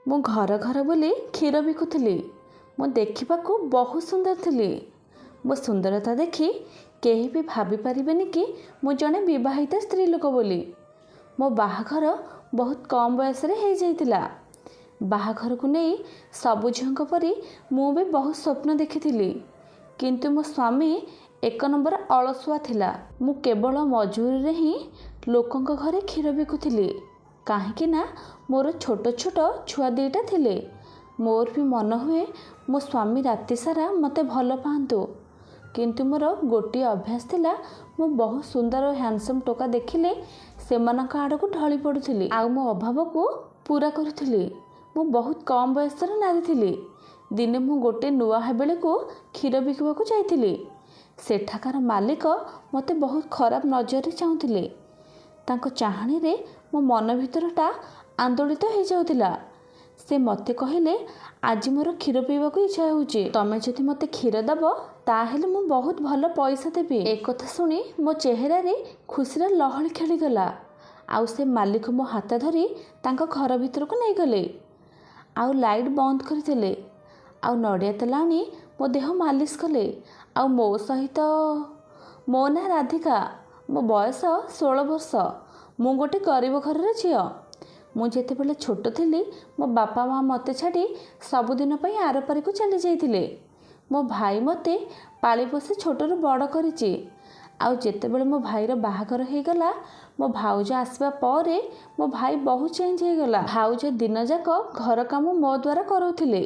ମୁଁ ଘର ଘର ବୁଲି କ୍ଷୀର ବିକୁଥିଲି। ମୁଁ ଦେଖିବାକୁ ବହୁତ ସୁନ୍ଦର ଥିଲି। ମୋ ସୁନ୍ଦରତା ଦେଖି କେହି ବି ଭାବିପାରିବେନି କି ମୁଁ ଜଣେ ବିବାହିତା ସ୍ତ୍ରୀ ଲୋକ ବୋଲି। ମୋ ବାହାଘର ବହୁତ କମ୍ ବୟସରେ ହେଇଯାଇଥିଲା। ବାହାଘରକୁ ନେଇ ସବୁ ଝିଅଙ୍କ ପରି ମୁଁ ବି ବହୁତ ସ୍ୱପ୍ନ ଦେଖିଥିଲି, କିନ୍ତୁ ମୋ ସ୍ୱାମୀ ଏକ ନମ୍ବର ଅଳସୁଆ ଥିଲା। ମୁଁ କେବଳ ମଜୁରୀରେ ହିଁ ଲୋକଙ୍କ ଘରେ କ୍ଷୀର ବିକୁଥିଲି, କାହିଁକି ନା ମୋର ଛୋଟ ଛୋଟ ଛୁଆ ଦୁଇଟା ଥିଲେ। ମୋର ବି ମନ ହୁଏ ମୋ ସ୍ୱାମୀ ରାତି ସାରା ମୋତେ ଭଲ ପାଆନ୍ତୁ, କିନ୍ତୁ ମୋର ଗୋଟିଏ ଅଭ୍ୟାସ ଥିଲା, ମୁଁ ବହୁତ ସୁନ୍ଦର ଓ ହ୍ୟାଣ୍ଡସମ୍ ଟୋକା ଦେଖିଲେ ସେମାନଙ୍କ ଆଡ଼କୁ ଢଳି ପଡ଼ୁଥିଲି ଆଉ ମୋ ଅଭାବକୁ ପୂରା କରୁଥିଲି। ମୁଁ ବହୁତ କମ୍ ବୟସର ନାରୀ ଥିଲି। ଦିନେ ମୁଁ ଗୋଟେ ନୂଆ ହାବେଳିକୁ କ୍ଷୀର ବିକିବାକୁ ଯାଇଥିଲି। ସେଠାକାର ମାଲିକ ମୋତେ ବହୁତ ଖରାପ ନଜରରେ ଚାହୁଁଥିଲେ। ତାଙ୍କ ଚାହାଣୀରେ ମୋ ମନ ଭିତରଟା ଆନ୍ଦୋଳିତ ହେଇଯାଉଥିଲା। ସେ ମୋତେ କହିଲେ, ଆଜି ମୋର କ୍ଷୀର ପିଇବାକୁ ଇଚ୍ଛା ହେଉଛି, ତମେ ଯଦି ମୋତେ କ୍ଷୀର ଦେବ ତାହେଲେ ମୁଁ ବହୁତ ଭଲ ପଇସା ଦେବି। ଏକଥା ଶୁଣି ମୋ ଚେହେରାରେ ଖୁସିର ଲହଳି ଖେଳିଗଲା। ଆଉ ସେ ମାଲିକ ମୋ ହାତ ଧରି ତାଙ୍କ ଘର ଭିତରକୁ ନେଇଗଲେ ଆଉ ଲାଇଟ୍ ବନ୍ଦ କରିଦେଲେ ଆଉ ନଡ଼ିଆ ତେଲ ଆଣି ମୋ ଦେହ ମାଲିସ କଲେ। ଆଉ ମୋ ସହିତ, ମୋ ନାଁ ରାଧିକା, ମୋ ବୟସ 16 ବର୍ଷ, ମୁଁ ଗୋଟେ ଗରିବ ଘରର ଝିଅ। ମୁଁ ଯେତେବେଳେ ଛୋଟ ଥିଲି, ମୋ ବାପା ମା ମୋତେ ଛାଡ଼ି ସବୁଦିନ ପାଇଁ ଆରପାରିକୁ ଚାଲି ଯାଇଥିଲେ। ମୋ ଭାଇ ମୋତେ ପାଳିପୋଷି ଛୋଟରୁ ବଡ଼ କରିଛି। ଆଉ ଯେତେବେଳେ ମୋ ଭାଇର ବାହାଘର ହେଇଗଲା, ମୋ ଭାଉଜ ଆସିବା ପରେ ମୋ ଭାଇ ବହୁତ ଚେଞ୍ଜ ହେଇଗଲା। ଭାଉଜ ଦିନଯାକ ଘର କାମ ମୋ ଦ୍ୱାରା କରାଉଥିଲେ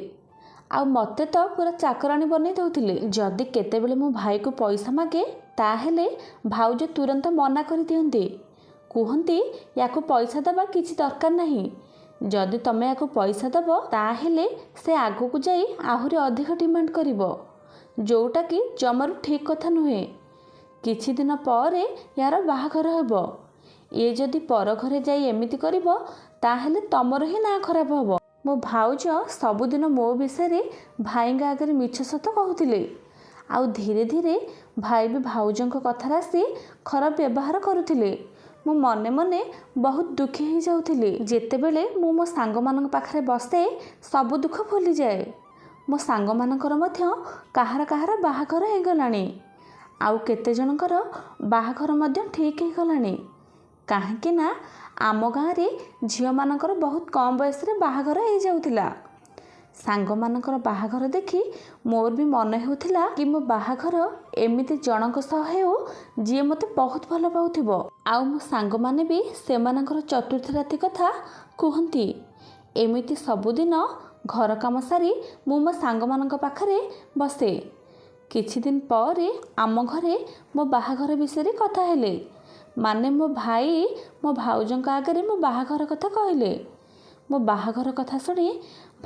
ଆଉ ମୋତେ ତ ପୁରା ଚାକରାଣୀ ବନେଇ ଦେଉଥିଲେ। ଯଦି କେତେବେଳେ ମୋ ଭାଇକୁ ପଇସା ମାଗେ, ତାହେଲେ ଭାଉଜ ତୁରନ୍ତ ମନା କରିଦିଅନ୍ତି। କୁହନ୍ତି, ୟାକୁ ପଇସା ଦେବା କିଛି ଦରକାର ନାହିଁ, ଯଦି ତମେ ୟାକୁ ପଇସା ଦେବ ତାହେଲେ ସେ ଆଗକୁ ଯାଇ ଆହୁରି ଅଧିକ ଡିମାଣ୍ଡ କରିବ, ଯେଉଁଟାକି ଜମାରୁ ଠିକ୍ କଥା ନୁହେଁ। କିଛି ଦିନ ପରେ ୟାର ବାହାଘର ହେବ, ଇଏ ଯଦି ପର ଘରେ ଯାଇ ଏମିତି କରିବ ତାହେଲେ ତମର ହିଁ ନାଁ ଖରାପ ହେବ। ମୋ ଭାଉଜ ସବୁଦିନ ମୋ ବିଷୟରେ ଭାଇଙ୍କ ଆଗରେ ମିଛ ସତ କହୁଥିଲେ ଆଉ ଧୀରେ ଧୀରେ ଭାଇ ବି ଭାଉଜଙ୍କ କଥାରେ ଆସି ଖରାପ ବ୍ୟବହାର କରୁଥିଲେ। ମୁଁ ମନେ ମନେ ବହୁତ ଦୁଃଖୀ ହେଇଯାଉଥିଲି। ଯେତେବେଳେ ମୁଁ ମୋ ସାଙ୍ଗମାନଙ୍କ ପାଖରେ ବସେ, ସବୁ ଦୁଃଖ ଭୁଲିଯାଏ। ମୋ ସାଙ୍ଗମାନଙ୍କର ମଧ୍ୟ କାହାର କାହାର ବାହାଘର ହେଇଗଲାଣି ଆଉ କେତେ ଜଣଙ୍କର ବାହାଘର ମଧ୍ୟ ଠିକ୍ ହେଇଗଲାଣି, କାହିଁକି ନା ଆମ ଗାଁରେ ଝିଅମାନଙ୍କର ବହୁତ କମ୍ ବୟସରେ ବାହାଘର ହେଇଯାଉଥିଲା। ସାଙ୍ଗମାନଙ୍କର ବାହାଘର ଦେଖି ମୋର ବି ମନ ହେଉଥିଲା କି ମୋ ବାହାଘର ଏମିତି ଜଣଙ୍କ ସହ ହେଉ ଯିଏ ମୋତେ ବହୁତ ଭଲ ପାଉଥିବ। ଆଉ ମୋ ସାଙ୍ଗମାନେ ବି ସେମାନଙ୍କର ଚତୁର୍ଥୀ ରାତି କଥା କୁହନ୍ତି। ଏମିତି ସବୁଦିନ ଘର କାମ ସାରି ମୁଁ ମୋ ସାଙ୍ଗମାନଙ୍କ ପାଖରେ ବସେ। କିଛି ଦିନ ପରେ ଆମ ଘରେ ମୋ ବାହାଘର ବିଷୟରେ କଥା ହେଲେ, ମାନେ ମୋ ଭାଇ ମୋ ଭାଉଜଙ୍କ ଆଗରେ ମୋ ବାହାଘର କଥା କହିଲେ। ମୋ ବାହାଘର କଥା ଶୁଣି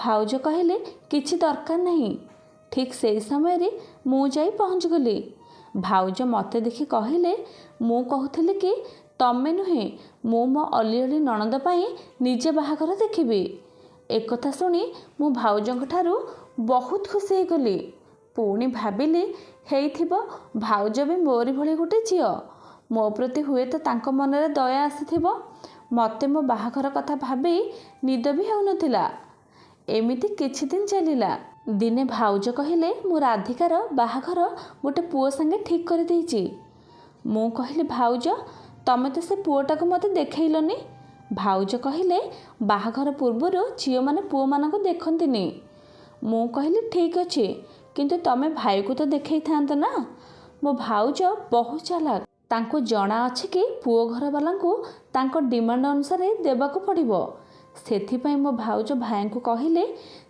ଭାଉଜ କହିଲେ, କିଛି ଦରକାର ନାହିଁ। ଠିକ୍ ସେଇ ସମୟରେ ମୁଁ ଯାଇ ପହଞ୍ଚିଗଲି। ଭାଉଜ ମୋତେ ଦେଖି କହିଲେ, ମୁଁ କହୁଥିଲି କି ତମେ ନୁହେଁ, ମୁଁ ମୋ ଅଲିଅଳି ନଣନ୍ଦ ପାଇଁ ନିଜେ ବାହାଘର ଦେଖିବି। ଏକଥା ଶୁଣି ମୁଁ ଭାଉଜଙ୍କ ଠାରୁ ବହୁତ ଖୁସି ହେଇଗଲି। ପୁଣି ଭାବିଲି, ହେଇଥିବ ଭାଉଜ ବି ମୋରି ଭଳି ଗୋଟେ ଝିଅ, ମୋ ପ୍ରତି ହୁଏତ ତାଙ୍କ ମନରେ ଦୟା ଆସିଥିବ। ମୋତେ ମୋ ବାହାଘର କଥା ଭାବି ନିଦ ବି ହେଉନଥିଲା। ଏମିତି କିଛି ଦିନ ଚାଲିଲା। ଦିନେ ଭାଉଜ କହିଲେ, ମୁଁ ରାଧିକାର ବାହାଘର ଗୋଟେ ପୁଅ ସାଙ୍ଗେ ଠିକ୍ କରିଦେଇଛି। ମୁଁ କହିଲି, ଭାଉଜ, ତମେ ତ ସେ ପୁଅଟାକୁ ମୋତେ ଦେଖେଇଲନି। ଭାଉଜ କହିଲେ, ବାହାଘର ପୂର୍ବରୁ ଝିଅମାନେ ପୁଅମାନଙ୍କୁ ଦେଖନ୍ତିନି। ମୁଁ କହିଲି, ଠିକ୍ ଅଛି, କିନ୍ତୁ ତମେ ଭାଇକୁ ତ ଦେଖେଇଥାନ୍ତ ନା? ମୋ ଭାଉଜ ବହୁତ ଚାଲାକ, ତାଙ୍କୁ ଜଣା ଅଛି କି ପୁଅ ଘରବାଲାଙ୍କୁ ତାଙ୍କ ଡିମାଣ୍ଡ ଅନୁସାରେ ଦେବାକୁ ପଡ଼ିବ। ସେଥିପାଇଁ ମୋ ଭାଉଜ ଭାଇଙ୍କୁ କହିଲେ,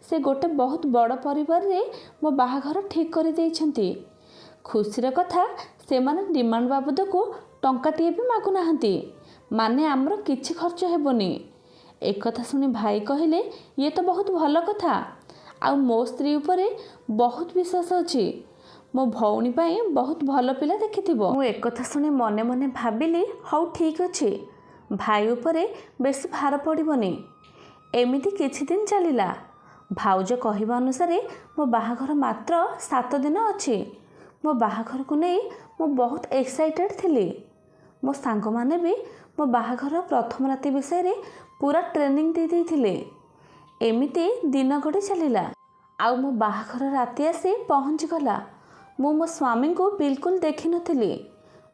ସେ ଗୋଟେ ବହୁତ ବଡ଼ ପରିବାରରେ ମୋ ବାହାଘର ଠିକ୍ କରିଦେଇଛନ୍ତି। ଖୁସିର କଥା, ସେମାନେ ଡିମାଣ୍ଡ ବାବଦକୁ ଟଙ୍କାଟିଏ ବି ମାଗୁନାହାନ୍ତି, ମାନେ ଆମର କିଛି ଖର୍ଚ୍ଚ ହେବନି। ଏକଥା ଶୁଣି ଭାଇ କହିଲେ, ଇଏ ତ ବହୁତ ଭଲ କଥା, ଆଉ ମୋ ସ୍ତ୍ରୀ ଉପରେ ବହୁତ ବିଶ୍ୱାସ ଅଛି, ମୋ ଭଉଣୀ ପାଇଁ ବହୁତ ଭଲ ପିଲା ଦେଖିଥିବ। ମୁଁ ଏକଥା ଶୁଣି ମନେ ମନେ ଭାବିଲି, ହଉ ଠିକ୍ ଅଛି, ଭାଇ ଉପରେ ବେଶୀ ଭାର ପଡ଼ିବନି। ଏମିତି କିଛି ଦିନ ଚାଲିଲା। ଭାଉଜ କହିବା ଅନୁସାରେ ମୋ ବାହାଘର ମାତ୍ର 7 ଦିନ ଅଛି। ମୋ ବାହାଘରକୁ ନେଇ ମୁଁ ବହୁତ ଏକ୍ସାଇଟେଡ଼୍ ଥିଲି। ମୋ ସାଙ୍ଗମାନେ ବି ମୋ ବାହାଘର ପ୍ରଥମ ରାତି ବିଷୟରେ ପୁରା ଟ୍ରେନିଂ ଦେଇ ଦେଇଥିଲେ। ଏମିତି ଦିନ ଗଡ଼ି ଚାଲିଲା ଆଉ ମୋ ବାହାଘର ରାତି ଆସି ପହଞ୍ଚିଗଲା। ମୁଁ ମୋ ସ୍ୱାମୀଙ୍କୁ ବିଲକୁଲ ଦେଖିନଥିଲି।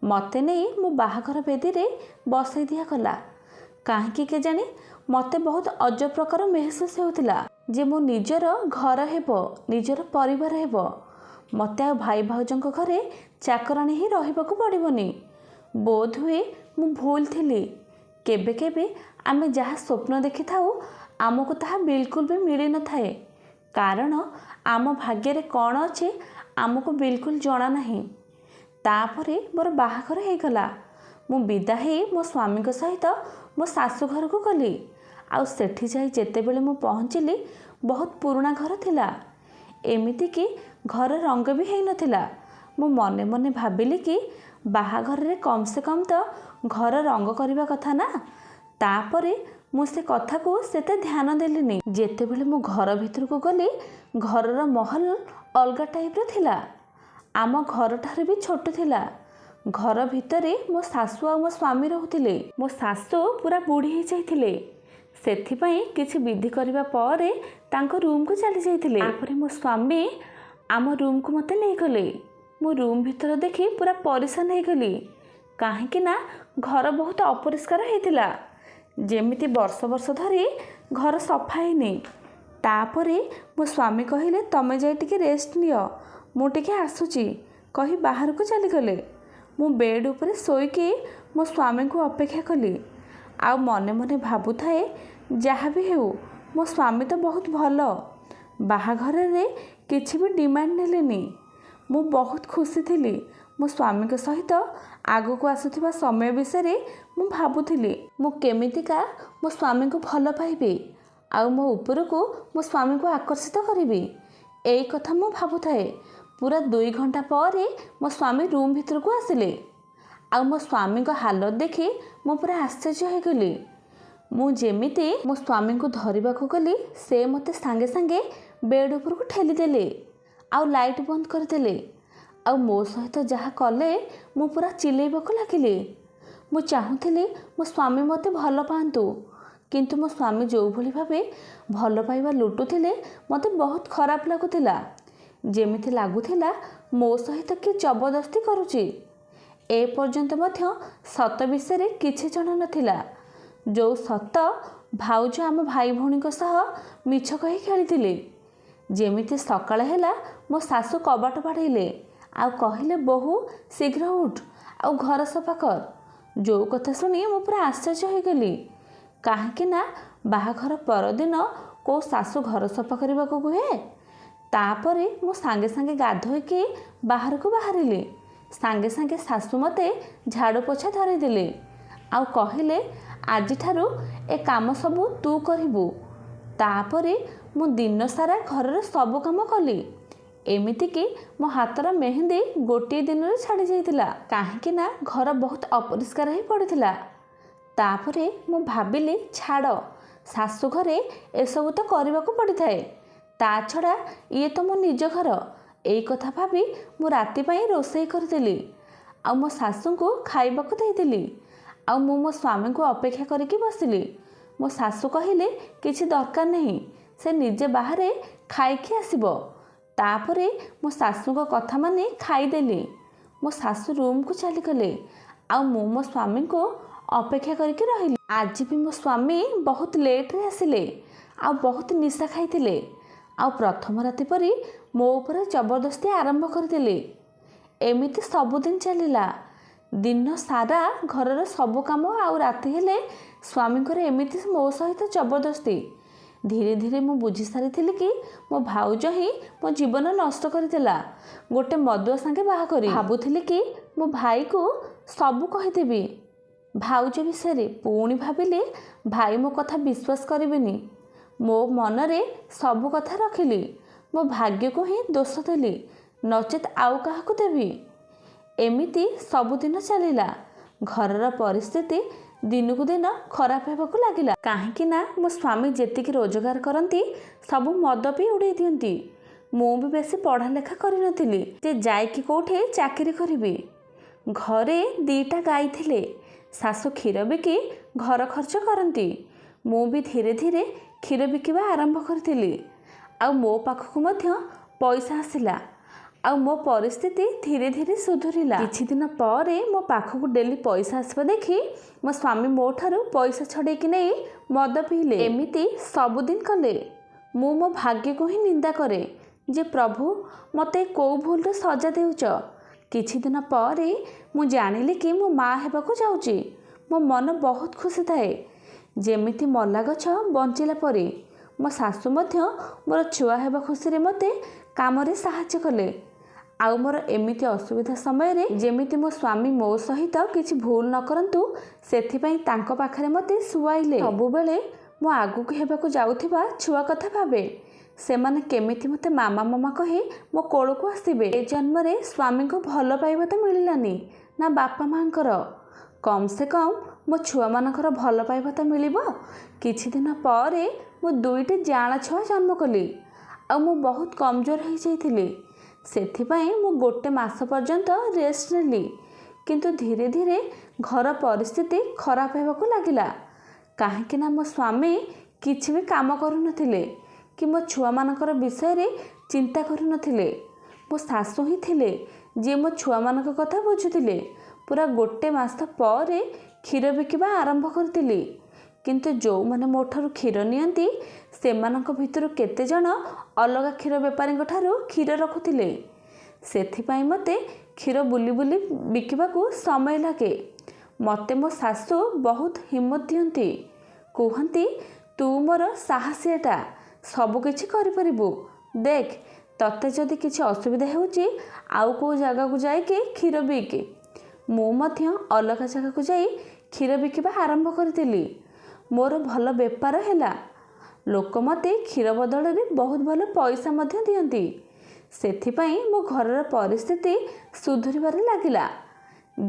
ମୋତେ ନେଇ ମୋ ବାହାଘର ବେଦୀରେ ବସାଇ ଦିଆଗଲା। କାହିଁକି କେଜାଣି ମୋତେ ବହୁତ ଅଜବ ପ୍ରକାର ମେହସୁସ ହେଉଥିଲା ଯେ ମୋ ନିଜର ଘର ହେବ, ନିଜର ପରିବାର ହେବ, ମୋତେ ଆଉ ଭାଇ ଭାଉଜଙ୍କ ଘରେ ଚାକରାଣୀ ହିଁ ରହିବାକୁ ପଡ଼ିବନି। ବୋଧହୁଏ ମୁଁ ଭୁଲ ଥିଲି। କେବେ କେବେ ଆମେ ଯାହା ସ୍ୱପ୍ନ ଦେଖିଥାଉ ଆମକୁ ତାହା ବିଲକୁଲ ବି ମିଳିନଥାଏ, କାରଣ ଆମ ଭାଗ୍ୟରେ କ'ଣ ଅଛି ଆମକୁ ବିଲକୁଲ ଜଣା ନାହିଁ। ତାପରେ ମୋର ବାହାଘର ହେଇଗଲା। ମୁଁ ବିଦା ହେଇ ମୋ ସ୍ୱାମୀଙ୍କ ସହିତ ମୋ ଶାଶୁ ଘରକୁ ଗଲି। ଆଉ ସେଠି ଯାଇ ଯେତେବେଳେ ମୁଁ ପହଞ୍ଚିଲି, ବହୁତ ପୁରୁଣା ଘର ଥିଲା, ଏମିତିକି ଘର ରଙ୍ଗ ବି ହେଇନଥିଲା। ମୁଁ ମନେ ମନେ ଭାବିଲି କି ବାହାଘରରେ କମ୍ ସେ କମ୍ ତ ଘର ରଙ୍ଗ କରିବା କଥା ନା। ତାପରେ ମୁଁ ସେ କଥାକୁ ସେତେ ଧ୍ୟାନ ଦେଲିନି। ଯେତେବେଳେ ମୁଁ ଘର ଭିତରକୁ ଗଲି, ଘରର ମହଲ ଅଲଗା ଟାଇପ୍ର ଥିଲା, ଆମ ଘରଠାରୁ ବି ଛୋଟ ଥିଲା। ଘର ଭିତରେ ମୋ ଶାଶୁ ଆଉ ମୋ ସ୍ୱାମୀ ରହୁଥିଲେ। ମୋ ଶାଶୁ ପୁରା ବୁଢ଼ୀ ହେଇଯାଇଥିଲେ, ସେଥିପାଇଁ କିଛି ବିଧି କରିବା ପରେ ତାଙ୍କ ରୁମ୍କୁ ଚାଲି ଯାଇଥିଲେ। ତାପରେ ମୋ ସ୍ୱାମୀ ଆମ ରୁମ୍କୁ ମୋତେ ନେଇଗଲେ। ମୁଁ ରୁମ୍ ଭିତର ଦେଖି ପୁରା ପରିଶାନ ହେଇଗଲି, କାହିଁକି ନା ଘର ବହୁତ ଅପରିଷ୍କାର ହେଇଥିଲା, ଯେମିତି ବର୍ଷ ବର୍ଷ ଧରି ଘର ସଫା ହେଇନି। ତାପରେ ମୋ ସ୍ୱାମୀ କହିଲେ, ତମେ ଯାଇ ଟିକେ ରେଷ୍ଟ ନିଅ, ମୁଁ ଟିକେ ଆସୁଛି, କହି ବାହାରକୁ ଚାଲିଗଲେ। ମୁଁ ବେଡ଼୍ ଉପରେ ଶୋଇକି ମୋ ସ୍ୱାମୀଙ୍କୁ ଅପେକ୍ଷା କଲି ଆଉ ମନେ ମନେ ଭାବୁଥାଏ, ଯାହା ବି ହେଉ ମୋ ସ୍ୱାମୀ ତ ବହୁତ ଭଲ, ବାହାଘରରେ କିଛି ବି ଡିମାଣ୍ଡ ନେଲେନି। ମୁଁ ବହୁତ ଖୁସି ଥିଲି। ମୋ ସ୍ୱାମୀଙ୍କ ସହିତ ଆଗକୁ ଆସୁଥିବା ସମୟ ବିଷୟରେ ମୁଁ ଭାବୁଥିଲି, ମୁଁ କେମିତିକା ମୋ ସ୍ୱାମୀଙ୍କୁ ଭଲ ପାଇବି ଆଉ ମୋ ଉପରକୁ ମୋ ସ୍ୱାମୀଙ୍କୁ ଆକର୍ଷିତ କରିବି, ଏଇ କଥା ମୁଁ ଭାବୁଥାଏ। ପୁରା 2 ଘଣ୍ଟା ପରେ ମୋ ସ୍ୱାମୀ ରୁମ୍ ଭିତରକୁ ଆସିଲେ ଆଉ ମୋ ସ୍ୱାମୀଙ୍କ ହାଲତ ଦେଖି ମୁଁ ପୁରା ଆଶ୍ଚର୍ଯ୍ୟ ହେଇଗଲି। ମୁଁ ଯେମିତି ମୋ ସ୍ୱାମୀଙ୍କୁ ଧରିବାକୁ ଗଲି, ସେ ମୋତେ ସାଙ୍ଗେ ସାଙ୍ଗେ ବେଡ଼୍ ଉପରକୁ ଠେଲିଦେଲେ ଆଉ ଲାଇଟ୍ ବନ୍ଦ କରିଦେଲେ। ଆଉ ମୋ ସହିତ ଯାହା କଲେ, ମୁଁ ପୁରା ଚିଲେଇବାକୁ ଲାଗିଲି। ମୁଁ ଚାହୁଁଥିଲି ମୋ ସ୍ୱାମୀ ମୋତେ ଭଲ ପାଆନ୍ତୁ, କିନ୍ତୁ ମୋ ସ୍ୱାମୀ ଯେଉଁଭଳି ଭାବେ ଭଲ ପାଇବା ଲୁଟୁଥିଲେ, ମୋତେ ବହୁତ ଖରାପ ଲାଗୁଥିଲା। ଯେମିତି ଲାଗୁଥିଲା ମୋ ସହିତ କିଏ ଜବରଦସ୍ତି କରୁଛି। ଏ ପର୍ଯ୍ୟନ୍ତ ମଧ୍ୟ ସତ ବିଷୟରେ କିଛି ଜଣା ନଥିଲା, ଯେଉଁ ସତ ଭାଉଜ ଆମ ଭାଇ ଭଉଣୀଙ୍କ ସହ ମିଛ କହି ଖେଳିଥିଲେ। ଯେମିତି ସକାଳ ହେଲା, ମୋ ଶାଶୁ କବାଟ ବାଡ଼େଇଲେ ଆଉ କହିଲେ, ବୋହୂ, ଶୀଘ୍ର ଉଠ ଆଉ ଘର ସଫା କର। ଯେଉଁ କଥା ଶୁଣି ମୁଁ ପୁରା ଆଶ୍ଚର୍ଯ୍ୟ ହେଇଗଲି, କାହିଁକି ନା ବାହାଘର ପରଦିନ କେଉଁ ଶାଶୁ ଘର ସଫା କରିବାକୁ କୁହେ? ତାପରେ ମୁଁ ସାଙ୍ଗେ ସାଙ୍ଗେ ଗାଧୋଇକି ବାହାରକୁ ବାହାରିଲି। ସାଙ୍ଗେ ସାଙ୍ଗେ ଶାଶୁ ମୋତେ ଝାଡ଼ୁ ପୋଛା ଧରେଇଦେଲେ ଆଉ କହିଲେ, ଆଜିଠାରୁ ଏ କାମ ସବୁ ତୁ କରିବୁ। ତାପରେ ମୁଁ ଦିନସାରା ଘରର ସବୁ କାମ କଲି। ଏମିତିକି ମୋ ହାତର ମେହେନ୍ଦି ଗୋଟିଏ ଦିନରେ ଛାଡ଼ି ଯାଇଥିଲା, କାହିଁକି ନା ଘର ବହୁତ ଅପରିଷ୍କାର ହେଇ ପଡ଼ିଥିଲା। ତାପରେ ମୁଁ ଭାବିଲି, ଛାଡ଼, ଶାଶୁ ଘରେ ଏସବୁ ତ କରିବାକୁ ପଡ଼ିଥାଏ, ତା ଛଡ଼ା ଇଏ ତ ମୋ ନିଜ ଘର। ଏଇ କଥା ଭାବି ମୁଁ ରାତି ପାଇଁ ରୋଷେଇ କରିଦେଲି ଆଉ ମୋ ଶାଶୁଙ୍କୁ ଖାଇବାକୁ ଦେଇଦେଲି ଆଉ ମୁଁ ମୋ ସ୍ୱାମୀଙ୍କୁ ଅପେକ୍ଷା କରିକି ବସିଲି। ମୋ ଶାଶୁ କହିଲେ, କିଛି ଦରକାର ନାହିଁ, ସେ ନିଜେ ବାହାରେ ଖାଇକି ଆସିବ। ତାପରେ ମୋ ଶାଶୁଙ୍କ କଥା ମାନି ଖାଇଦେଲି। ମୋ ଶାଶୁ ରୁମ୍କୁ ଚାଲିଗଲେ ଆଉ ମୁଁ ମୋ ସ୍ୱାମୀଙ୍କୁ ଅପେକ୍ଷା କରିକି ରହିଲି। ଆଜି ବି ମୋ ସ୍ୱାମୀ ବହୁତ ଲେଟ୍ରେ ଆସିଲେ ଆଉ ବହୁତ ନିଶା ଖାଇଥିଲେ ଆଉ ପ୍ରଥମ ରାତି ପରି ମୋ ଉପରେ ଜବରଦସ୍ତି ଆରମ୍ଭ କରିଦେଲେ। ଏମିତି ସବୁଦିନ ଚାଲିଲା। ଦିନ ସାରା ଘରର ସବୁ କାମ ଆଉ ରାତି ହେଲେ ସ୍ୱାମୀଙ୍କର ଏମିତି ମୋ ସହିତ ଜବରଦସ୍ତି। ଧୀରେ ଧୀରେ ମୁଁ ବୁଝି ସାରିଥିଲି କି ମୋ ଭାଉଜ ହିଁ ମୋ ଜୀବନ ନଷ୍ଟ କରିଦେଲା ଗୋଟେ ମଦୁଆ ସାଙ୍ଗେ ବାହା କରି। ଭାବୁଥିଲି କି ମୋ ଭାଇକୁ ସବୁ କହିଦେବି ଭାଉଜ ବିଷୟରେ। ପୁଣି ଭାବିଲି ଭାଇ ମୋ କଥା ବିଶ୍ୱାସ କରିବେନି। ମୋ ମନରେ ସବୁ କଥା ରଖିଲି, ମୋ ଭାଗ୍ୟକୁ ହିଁ ଦୋଷ ଦେଲି, ନଚେତ୍ ଆଉ କାହାକୁ ଦେବି? ଏମିତି ସବୁଦିନ ଚାଲିଲା। ଘରର ପରିସ୍ଥିତି ଦିନକୁ ଦିନ ଖରାପ ହେବାକୁ ଲାଗିଲା, କାହିଁକି ନା ମୋ ସ୍ୱାମୀ ଯେତିକି ରୋଜଗାର କରନ୍ତି ସବୁ ମଦ ପିଇ ଉଡ଼େଇ ଦିଅନ୍ତି। ମୁଁ ବି ବେଶୀ ପଢ଼ା ଲେଖା କରିନଥିଲି ଯେ ଯାଇକି କେଉଁଠି ଚାକିରି କରିବି। ଘରେ 2ଟା ଗାଈ ଥିଲେ। ଶାଶୁ କ୍ଷୀର ବିକି ଘର ଖର୍ଚ୍ଚ କରନ୍ତି। ମୁଁ ବି ଧୀରେ ଧୀରେ କ୍ଷୀର ବିକିବା ଆରମ୍ଭ କରିଥିଲି। ଆଉ ମୋ ପାଖକୁ ମଧ୍ୟ ପଇସା ଆସିଲା ଆଉ ମୋ ପରିସ୍ଥିତି ଧୀରେ ଧୀରେ ସୁଧୁରିଲା। କିଛି ଦିନ ପରେ ମୋ ପାଖକୁ ଡେଲି ପଇସା ଆସିବା ଦେଖି ମୋ ସ୍ୱାମୀ ମୋ ଠାରୁ ପଇସା ଛଡ଼େଇକି ନେଇ ମଦ ପିଇଲେ। ଏମିତି ସବୁଦିନ କଲେ। ମୁଁ ମୋ ଭାଗ୍ୟକୁ ହିଁ ନିନ୍ଦା କରେ ଯେ ପ୍ରଭୁ, ମୋତେ କେଉଁ ଭୁଲର ସଜା ଦେଉଛ। କିଛି ଦିନ ପରେ ମୁଁ ଜାଣିଲି କି ମୁଁ ମା ହେବାକୁ ଯାଉଛି। ମୋ ମନ ବହୁତ ଖୁସି ଥାଏ, ଯେମିତି ମଲା ଗଛ ବଞ୍ଚିଲା ପରି। ମୋ ଶାଶୁ ମଧ୍ୟ ମୋର ଛୁଆ ହେବା ଖୁସିରେ ମୋତେ କାମରେ ସାହାଯ୍ୟ କଲେ। ଆଉ ମୋର ଏମିତି ଅସୁବିଧା ସମୟରେ ଯେମିତି ମୋ ସ୍ୱାମୀ ମୋ ସହିତ କିଛି ଭୁଲ ନ କରନ୍ତୁ, ସେଥିପାଇଁ ତାଙ୍କ ପାଖରେ ମୋତେ ଶୁଆଇଲେ। ସବୁବେଳେ ମୁଁ ଆଗକୁ ହେବାକୁ ଯାଉଥିବା ଛୁଆ କଥା ଭାବେ, ସେମାନେ କେମିତି ମୋତେ ମାମା ମାମା କହି ମୋ କୋଳକୁ ଆସିବେ। ଏ ଜନ୍ମରେ ସ୍ୱାମୀଙ୍କୁ ଭଲ ପାଇବା ତ ମିଳିଲାନି ନା ବାପା ମାଆଙ୍କର, କମ୍ ସେ କମ୍ ମୋ ଛୁଆମାନଙ୍କର ଭଲ ପାଇବା ତ ମିଳିବ। କିଛି ଦିନ ପରେ ମୁଁ 2ଟି ଯାଆଁଳା ଛୁଆ ଜନ୍ମ କଲି ଆଉ ମୁଁ ବହୁତ କମଜୋର ହେଇଯାଇଥିଲି। ସେଥିପାଇଁ ମୁଁ ଗୋଟେ ମାସ ପର୍ଯ୍ୟନ୍ତ ରେଷ୍ଟ ନେଲି। କିନ୍ତୁ ଧୀରେ ଧୀରେ ଘର ପରିସ୍ଥିତି ଖରାପ ହେବାକୁ ଲାଗିଲା, କାହିଁକି ନା ମୋ ସ୍ୱାମୀ କିଛି ବି କାମ କରୁନଥିଲେ କି ମୋ ଛୁଆମାନଙ୍କର ବିଷୟରେ ଚିନ୍ତା କରୁନଥିଲେ। ମୋ ଶାଶୁ ହିଁ ଥିଲେ ଯିଏ ମୋ ଛୁଆମାନଙ୍କ କଥା ବୁଝୁଥିଲେ। ପୁରା ଗୋଟେ ମାସ ପରେ କ୍ଷୀର ବିକିବା ଆରମ୍ଭ କରିଥିଲି। କିନ୍ତୁ ଯେଉଁମାନେ ମୋ ଠାରୁ କ୍ଷୀର ନିଅନ୍ତି, ସେମାନଙ୍କ ଭିତରୁ କେତେଜଣ ଅଲଗା କ୍ଷୀର ବେପାରୀଙ୍କ ଠାରୁ କ୍ଷୀର ରଖୁଥିଲେ। ସେଥିପାଇଁ ମୋତେ କ୍ଷୀର ବୁଲି ବୁଲି ବିକିବାକୁ ସମୟ ଲାଗେ। ମୋତେ ମୋ ଶାଶୁ ବହୁତ ହିମ୍ମତ ଦିଅନ୍ତି, କୁହନ୍ତି, ତୁ ମୋର ସାହସିଆଟା, ସବୁକିଛି କରିପାରିବୁ। ଦେଖ, ତତେ ଯଦି କିଛି ଅସୁବିଧା ହେଉଛି, ଆଉ କେଉଁ ଜାଗାକୁ ଯାଇକି କ୍ଷୀର ବିକେ। ମୁଁ ମଧ୍ୟ ଅଲଗା ଜାଗାକୁ ଯାଇ କ୍ଷୀର ବିକିବା ଆରମ୍ଭ କରିଥିଲି। ମୋର ଭଲ ବେପାର ହେଲା। ଲୋକ ମୋତେ କ୍ଷୀର ବଦଳରେ ବହୁତ ଭଲ ପଇସା ମଧ୍ୟ ଦିଅନ୍ତି। ସେଥିପାଇଁ ମୋ ଘରର ପରିସ୍ଥିତି ସୁଧୁରିବାରେ ଲାଗିଲା।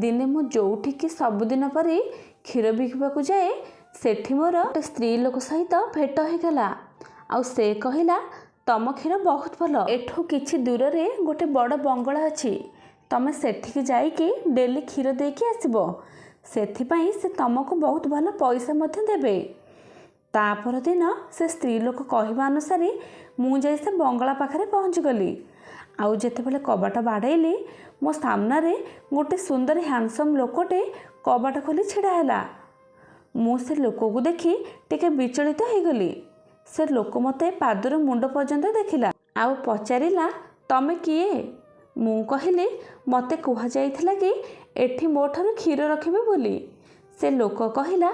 ଦିନେ ମୁଁ ଯେଉଁଠିକି ସବୁଦିନ ପରି କ୍ଷୀର ବିକିବାକୁ ଯାଏ, ସେଠି ମୋର ଗୋଟେ ସ୍ତ୍ରୀ ଲୋକ ସହିତ ଭେଟ ହେଇଗଲା। ଆଉ ସେ କହିଲା, ତମ କ୍ଷୀର ବହୁତ ଭଲ, ଏଠୁ କିଛି ଦୂରରେ ଗୋଟେ ବଡ଼ ବଙ୍ଗଳା ଅଛି, ତମେ ସେଠିକି ଯାଇକି ଡେଲି କ୍ଷୀର ଦେଇକି ଆସିବ। ସେଥିପାଇଁ ସେ ତମକୁ ବହୁତ ଭଲ ପଇସା ମଧ୍ୟ ଦେବେ। ତା ପରଦିନ ସେ ସ୍ତ୍ରୀ ଲୋକ କହିବା ଅନୁସାରେ ମୁଁ ଯାଇ ସେ ବଙ୍ଗଳା ପାଖରେ ପହଞ୍ଚିଗଲି। ଆଉ ଯେତେବେଳେ କବାଟ ବାଡ଼େଇଲି, ମୋ ସାମ୍ନାରେ ଗୋଟେ ସୁନ୍ଦର ହ୍ୟାଣ୍ଡସମ୍ ଲୋକଟେ କବାଟ ଖୋଲି ଛିଡ଼ା ହେଲା। ମୁଁ ସେ ଲୋକକୁ ଦେଖି ଟିକେ ବିଚଳିତ ହେଇଗଲି। ସେ ଲୋକ ମୋତେ ପାଦରୁ ମୁଣ୍ଡ ପର୍ଯ୍ୟନ୍ତ ଦେଖିଲା ଆଉ ପଚାରିଲା, ତମେ କିଏ? ମୁଁ କହିଲି, ମୋତେ କୁହାଯାଇଥିଲା କି ଏଠି ମୋ ଠାରୁ କ୍ଷୀର ରଖିବେ ବୋଲି। ସେ ଲୋକ କହିଲା,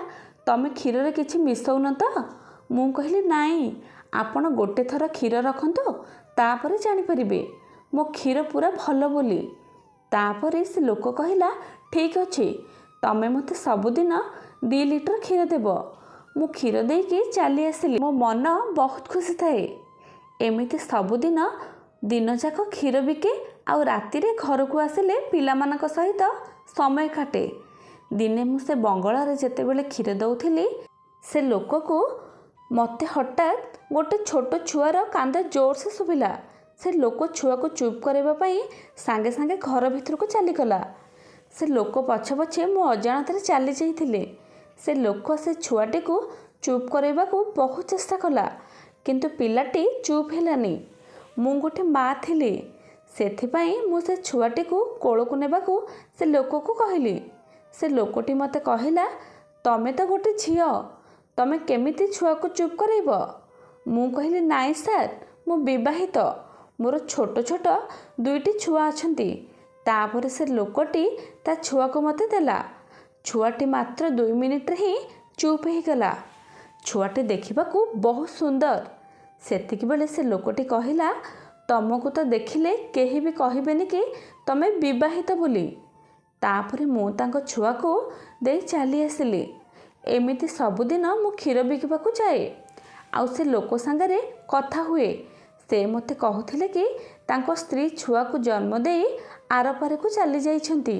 ତମେ କ୍ଷୀରରେ କିଛି ମିଶଉନ ତ? ମୁଁ କହିଲି, ନାଇଁ, ଆପଣ ଗୋଟେ ଥର କ୍ଷୀର ରଖନ୍ତୁ, ତାପରେ ଜାଣିପାରିବେ ମୋ କ୍ଷୀର ପୁରା ଭଲ ବୋଲି। ତାପରେ ସେ ଲୋକ କହିଲା, ଠିକ୍ ଅଛି, ତମେ ମୋତେ ସବୁଦିନ 2 ଲିଟର କ୍ଷୀର ଦେବ। ମୁଁ କ୍ଷୀର ଦେଇକି ଚାଲି ଆସିଲି। ମୋ ମନ ବହୁତ ଖୁସି ଥାଏ। ଏମିତି ସବୁଦିନ ଦିନଯାକ କ୍ଷୀର ବିକେ ଆଉ ରାତିରେ ଘରକୁ ଆସିଲେ ପିଲାମାନଙ୍କ ସହିତ ସମୟ କାଟେ। ଦିନେ ମୁଁ ସେ ବଙ୍ଗଳାରେ ଯେତେବେଳେ କ୍ଷୀର ଦେଉଥିଲି ସେ ଲୋକକୁ, ମୋତେ ହଠାତ୍ ଗୋଟେ ଛୋଟ ଛୁଆର କାନ୍ଦ ଜୋରସେ ଶୁଭିଲା। ସେ ଲୋକ ଛୁଆକୁ ଚୁପ୍ କରାଇବା ପାଇଁ ସାଙ୍ଗେ ସାଙ୍ଗେ ଘର ଭିତରକୁ ଚାଲିଗଲା। ସେ ଲୋକ ପଛେ ପଛେ ମୁଁ ଅଜାଣତରେ ଚାଲି ଯାଇଥିଲି। ସେ ଲୋକ ସେ ଛୁଆଟିକୁ ଚୁପ୍ କରାଇବାକୁ ବହୁତ ଚେଷ୍ଟା କଲା, କିନ୍ତୁ ପିଲାଟି ଚୁପ୍ ହେଲାନି। ମୁଁ ଗୋଟେ ମା ଥିଲି, ସେଥିପାଇଁ ମୁଁ ସେ ଛୁଆଟିକୁ କୋଳକୁ ନେବାକୁ ସେ ଲୋକକୁ କହିଲି। ସେ ଲୋକଟି ମୋତେ କହିଲା, ତମେ ତ ଗୋଟେ ଝିଅ, ତମେ କେମିତି ଛୁଆକୁ ଚୁପ୍ କରାଇବ? ମୁଁ କହିଲି, ନାଇଁ ସାର୍, ମୁଁ ବିବାହିତ, ମୋର ଛୋଟ ଛୋଟ 2ଟି ଛୁଆ ଅଛନ୍ତି। ତାପରେ ସେ ଲୋକଟି ତା ଛୁଆକୁ ମୋତେ ଦେଲା। ଛୁଆଟି ମାତ୍ର 2 ମିନିଟ୍ରେ ହିଁ ଚୁପ୍ ହେଇଗଲା। ଛୁଆଟି ଦେଖିବାକୁ ବହୁତ ସୁନ୍ଦର। ସେତିକିବେଳେ ସେ ଲୋକଟି କହିଲା, ତମକୁ ତ ଦେଖିଲେ କେହି ବି କହିବେନି କି ତମେ ବିବାହିତ ବୋଲି। ତାପରେ ମୁଁ ତାଙ୍କ ଛୁଆକୁ ଦେଇ ଚାଲି ଆସିଲି। ଏମିତି ସବୁଦିନ ମୁଁ କ୍ଷୀର ବିକିବାକୁ ଯାଏ ଆଉ ସେ ଲୋକ ସାଙ୍ଗରେ କଥା ହୁଏ। ସେ ମୋତେ କହୁଥିଲେ କି ତାଙ୍କ ସ୍ତ୍ରୀ ଛୁଆକୁ ଜନ୍ମ ଦେଇ ଆରପାରିକୁ ଚାଲି ଯାଇଛନ୍ତି।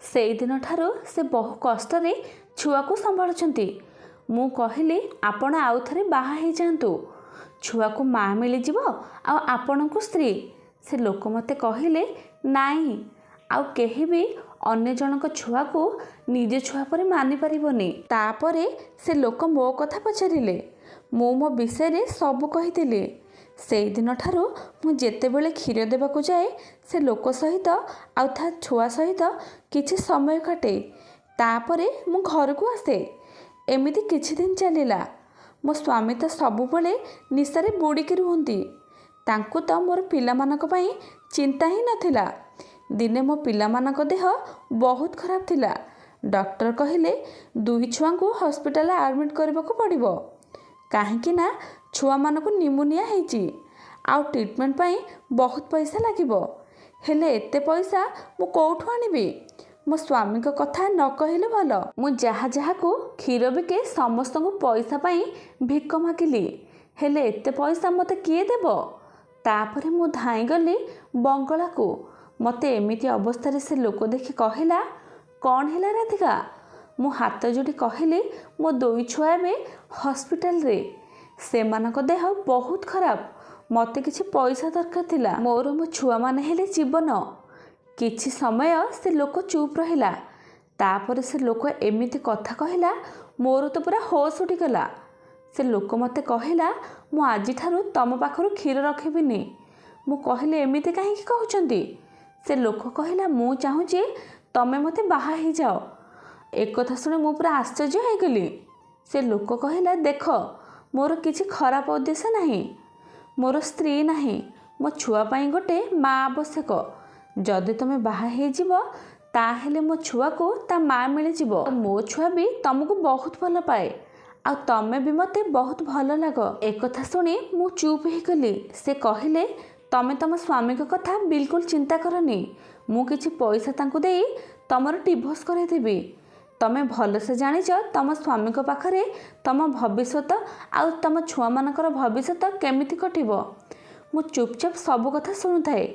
ସେଇଦିନଠାରୁ ସେ ବହୁ କଷ୍ଟରେ ଛୁଆକୁ ସମ୍ଭାଳୁଛନ୍ତି। ମୁଁ କହିଲି, ଆପଣ ଆଉ ଥରେ ବାହା ହେଇଯାଆନ୍ତୁ, ଛୁଆକୁ ମା ମିଳିଯିବ ଆଉ ଆପଣଙ୍କୁ ସ୍ତ୍ରୀ। ସେ ଲୋକ ମୋତେ କହିଲେ, ନାଇଁ, ଆଉ କେହି ବି ଅନ୍ୟ ଜଣଙ୍କ ଛୁଆକୁ ନିଜ ଛୁଆ ପରି ମାନିପାରିବନି। ତାପରେ ସେ ଲୋକ ମୋ କଥା ପଚାରିଲେ। ମୁଁ ମୋ ବିଷୟରେ ସବୁ କହିଥିଲି। ସେଇଦିନଠାରୁ ମୁଁ ଯେତେବେଳେ କ୍ଷୀର ଦେବାକୁ ଯାଏ, ସେ ଲୋକ ସହିତ ଆଉ ତା ଛୁଆ ସହିତ କିଛି ସମୟ କାଟେ, ତାପରେ ମୁଁ ଘରକୁ ଆସେ। ଏମିତି କିଛି ଦିନ ଚାଲିଲା। ମୋ ସ୍ୱାମୀ ତ ସବୁବେଳେ ନିଶାରେ ବୁଡ଼ିକି ରୁହନ୍ତି। ତାଙ୍କୁ ତ ମୋର ପିଲାମାନଙ୍କ ପାଇଁ ଚିନ୍ତା ହିଁ ନଥିଲା। ଦିନେ ମୋ ପିଲାମାନଙ୍କ ଦେହ ବହୁତ ଖରାପ ଥିଲା। ଡକ୍ଟର କହିଲେ 2 ଛୁଆଙ୍କୁ ହସ୍ପିଟାଲରେ ଆଡ଼ମିଟ୍ କରିବାକୁ ପଡ଼ିବ, କାହିଁକି ନା ଛୁଆମାନଙ୍କୁ ନିମୋନିଆ ହେଇଛି ଆଉ ଟ୍ରିଟମେଣ୍ଟ ପାଇଁ ବହୁତ ପଇସା ଲାଗିବ। ହେଲେ ଏତେ ପଇସା ମୁଁ କେଉଁଠୁ ଆଣିବି? ମୋ ସ୍ୱାମୀଙ୍କ କଥା ନ କହିଲେ ଭଲ। ମୁଁ ଯାହା ଯାହାକୁ କ୍ଷୀର ବିକେ ସମସ୍ତଙ୍କୁ ପଇସା ପାଇଁ ଭିକ ମାଗିଲି, ହେଲେ ଏତେ ପଇସା ମୋତେ କିଏ ଦେବ? ତାପରେ ମୁଁ ଧାଇଁଗଲି ବଙ୍ଗଳାକୁ। ମୋତେ ଏମିତି ଅବସ୍ଥାରେ ସେ ଲୋକ ଦେଖି କହିଲା, କ'ଣ ହେଲା ରାଧିକା? ମୁଁ ହାତ ଯୋଡ଼ି କହିଲି, ମୋ 2 ଛୁଆ ଏବେ ହସ୍ପିଟାଲରେ, ସେମାନଙ୍କ ଦେହ ବହୁତ ଖରାପ, ମୋତେ କିଛି ପଇସା ଦରକାର ଥିଲା। ମୋର ମୋ ଛୁଆମାନେ ହେଲେ ଜୀବନ। କିଛି ସମୟ ସେ ଲୋକ ଚୁପ୍ ରହିଲା। ତାପରେ ସେ ଲୋକ ଏମିତି କଥା କହିଲା, ମୋର ତ ପୁରା ହୋସ୍ ଉଠିଗଲା। ସେ ଲୋକ ମୋତେ କହିଲା, ମୁଁ ଆଜିଠାରୁ ତମ ପାଖରୁ କ୍ଷୀର ରଖିବିନି। ମୁଁ କହିଲି, ଏମିତି କାହିଁକି କହୁଛନ୍ତି? ସେ ଲୋକ କହିଲା, ମୁଁ ଚାହୁଁଛି ତମେ ମୋତେ ବାହା ହେଇଯାଅ। ଏକଥା ଶୁଣି ମୁଁ ପୁରା ଆଶ୍ଚର୍ଯ୍ୟ ହେଇଗଲି। ସେ ଲୋକ କହିଲା, ଦେଖ, ମୋର କିଛି ଖରାପ ଉଦ୍ଦେଶ୍ୟ ନାହିଁ, ମୋର ସ୍ତ୍ରୀ ନାହିଁ, ମୋ ଛୁଆ ପାଇଁ ଗୋଟେ ମା ଆବଶ୍ୟକ। ଯଦି ତମେ ବାହା ହେଇଯିବ ତାହେଲେ ମୋ ଛୁଆକୁ ତା ମା ମିଳିଯିବ। ମୋ ଛୁଆ ବି ତମକୁ ବହୁତ ଭଲ ପାଏ ଆଉ ତମେ ବି ମୋତେ ବହୁତ ଭଲ ଲାଗ। ଏକଥା ଶୁଣି ମୁଁ ଚୁପ୍ ହେଇଗଲି। ସେ କହିଲେ, ତମେ ତମ ସ୍ୱାମୀଙ୍କ କଥା ବିଲକୁଲ ଚିନ୍ତା କରନି, ମୁଁ କିଛି ପଇସା ତାଙ୍କୁ ଦେଇ ତମର ଡିଭୋର୍ସ କରାଇଦେବି। ତମେ ଭଲସେ ଜାଣିଛ ତମ ସ୍ୱାମୀଙ୍କ ପାଖରେ ତମ ଭବିଷ୍ୟତ ଆଉ ତମ ଛୁଆମାନଙ୍କର ଭବିଷ୍ୟତ କେମିତି କଟିବ। ମୁଁ ଚୁପଚାପ ସବୁ କଥା ଶୁଣୁଥାଏ।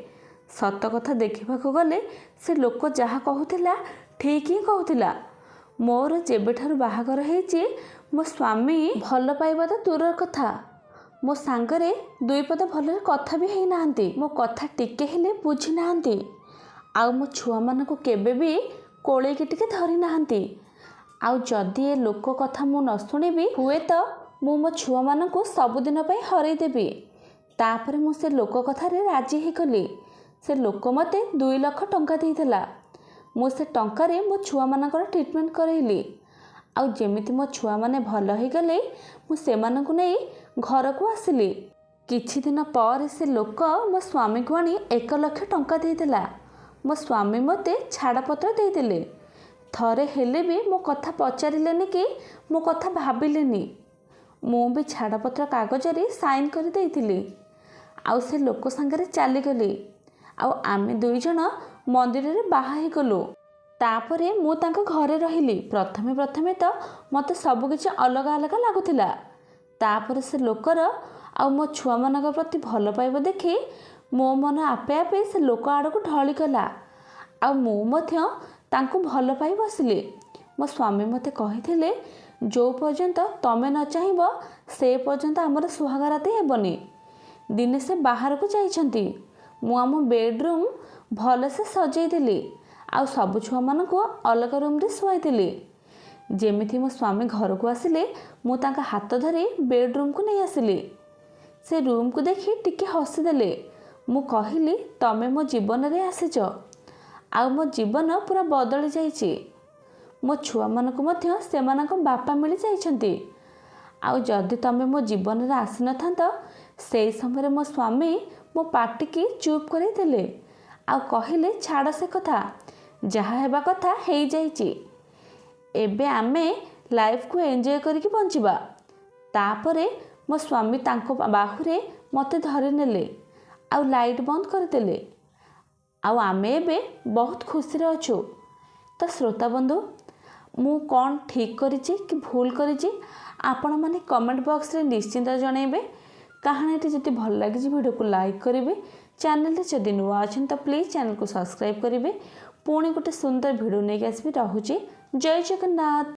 ସତ କଥା ଦେଖିବାକୁ ଗଲେ ସେ ଲୋକ ଯାହା କହୁଥିଲା ଠିକ୍ ହିଁ କହୁଥିଲା। ମୋର ଯେବେଠାରୁ ବାହାଘର ହେଇଛି, ମୋ ସ୍ୱାମୀ ଭଲ ପାଇବା ତ ଦୂରର କଥା, ମୋ ସାଙ୍ଗରେ 2 ପଦ ଭଲରେ କଥା ବି ହେଇନାହାନ୍ତି, ମୋ କଥା ଟିକେ ହେଲେ ବୁଝି ନାହାନ୍ତି, ଆଉ ମୋ ଛୁଆମାନଙ୍କୁ କେବେ ବି କୋଳେଇକି ଟିକେ ଧରି ନାହାନ୍ତି। ଆଉ ଯଦି ଏ ଲୋକ କଥା ମୁଁ ନ ଶୁଣିବି, ହୁଏତ ମୁଁ ମୋ ଛୁଆମାନଙ୍କୁ ସବୁଦିନ ପାଇଁ ହରେଇଦେବି। ତାପରେ ମୁଁ ସେ ଲୋକ କଥାରେ ରାଜି ହେଇଗଲି। ସେ ଲୋକ ମୋତେ 2 ଲକ୍ଷ ଟଙ୍କା ଦେଇଥିଲା। ମୁଁ ସେ ଟଙ୍କାରେ ମୋ ଛୁଆମାନଙ୍କର ଟ୍ରିଟମେଣ୍ଟ କରାଇଲି। ଆଉ ଯେମିତି ମୋ ଛୁଆମାନେ ଭଲ ହେଇଗଲେ, ମୁଁ ସେମାନଙ୍କୁ ନେଇ ଘରକୁ ଆସିଲି। କିଛି ଦିନ ପରେ ସେ ଲୋକ ମୋ ସ୍ୱାମୀକୁ ଆଣି 1 ଲକ୍ଷ ଟଙ୍କା ଦେଇଦେଲା। ମୋ ସ୍ୱାମୀ ମୋତେ ଛାଡ଼ପତ୍ର ଦେଇଦେଲେ। ଥରେ ହେଲେ ବି ମୋ କଥା ପଚାରିଲେନି କି ମୋ କଥା ଭାବିଲେନି। ମୁଁ ବି ଛାଡ଼ପତ୍ର କାଗଜରେ ସାଇନ୍ କରିଦେଇଥିଲି ଆଉ ସେ ଲୋକ ସାଙ୍ଗରେ ଚାଲିଗଲି। ଆଉ ଆମେ 2 ଜଣ ମନ୍ଦିରରେ ବାହା ହେଇଗଲୁ। ତାପରେ ମୁଁ ତାଙ୍କ ଘରେ ରହିଲି। ପ୍ରଥମେ ପ୍ରଥମେ ତ ମୋତେ ସବୁକିଛି ଅଲଗା ଅଲଗା ଲାଗୁଥିଲା। ତାପରେ ସେ ଲୋକର ଆଉ ମୋ ଛୁଆମାନଙ୍କ ପ୍ରତି ଭଲ ପାଇବା ଦେଖି ମୋ ମନ ଆପେ ଆପେ ସେ ଲୋକ ଆଡ଼କୁ ଢଳିଗଲା ଆଉ ମୁଁ ମଧ୍ୟ ତାଙ୍କୁ ଭଲ ପାଇ ବସିଲି। ମୋ ସ୍ୱାମୀ ମୋତେ କହିଥିଲେ, ଯେଉଁ ପର୍ଯ୍ୟନ୍ତ ତମେ ନ ଚାହିଁବ ସେ ପର୍ଯ୍ୟନ୍ତ ଆମର ସୁହାଗରାତି ହେବନି। ଦିନେ ସେ ବାହାରକୁ ଯାଇଛନ୍ତି। ମୁଁ ଆମ ବେଡ଼ରୁମ୍ ଭଲସେ ସଜେଇଦେଲି ଆଉ ସବୁ ଛୁଆମାନଙ୍କୁ ଅଲଗା ରୁମ୍ରେ ଶୁଆଇଦେଲି। ଯେମିତି ମୋ ସ୍ୱାମୀ ଘରକୁ ଆସିଲେ, ମୁଁ ତାଙ୍କ ହାତ ଧରି ବେଡ଼ରୁମ୍କୁ ନେଇ ଆସିଲି। ସେ ରୁମ୍କୁ ଦେଖି ଟିକେ ହସିଦେଲେ। ମୁଁ କହିଲି, ତମେ ମୋ ଜୀବନରେ ଆସିଛ ଆଉ ମୋ ଜୀବନ ପୁରା ବଦଳି ଯାଇଛି। ମୋ ଛୁଆମାନଙ୍କୁ ମଧ୍ୟ ସେମାନଙ୍କ ବାପା ମିଳିଯାଇଛନ୍ତି। ଆଉ ଯଦି ତମେ ମୋ ଜୀବନରେ ଆସିନଥାନ୍ତ, ସେଇ ସମୟରେ ମୋ ସ୍ୱାମୀ ମୋ ପାଟିକି ଚୁପ୍ କରେଇଦେଲେ ଆଉ କହିଲେ, ଛାଡ଼ ସେ କଥା, ଯାହା ହେବା କଥା ହେଇଯାଇଛି, ଏବେ ଆମେ ଲାଇଫକୁ ଏନ୍ଜୟ କରିକି ବଞ୍ଚିବା। ତାପରେ ମୋ ସ୍ୱାମୀ ତାଙ୍କ ବାହୁରେ ମୋତେ ଧରିନେଲେ ଆଉ ଲାଇଟ୍ ବନ୍ଦ କରିଦେଲେ। ଆଉ ଆମେ ଏବେ ବହୁତ ଖୁସିରେ ଅଛୁ। ତ ଶ୍ରୋତା ବନ୍ଧୁ, ମୁଁ କ'ଣ ଠିକ୍ କରିଛି କି ଭୁଲ କରିଛି ଆପଣମାନେ କମେଣ୍ଟ ବକ୍ସରେ ନିଶ୍ଚିନ୍ତ ଜଣାଇବେ। କାହାଣୀଟି ଯଦି ଭଲ ଲାଗିଛି ଭିଡ଼ିଓକୁ ଲାଇକ୍ କରିବେ। ଚ୍ୟାନେଲରେ ଯଦି ନୂଆ ଅଛନ୍ତି ତ ପ୍ଲିଜ୍ ଚ୍ୟାନେଲକୁ ସବସ୍କ୍ରାଇବ୍ କରିବେ। ପୁଣି ଗୋଟେ ସୁନ୍ଦର ଭିଡ଼ିଓ ନେଇକି ଆସିବି। ରହୁଛି, ଜୟ ଜଗନ୍ନାଥ।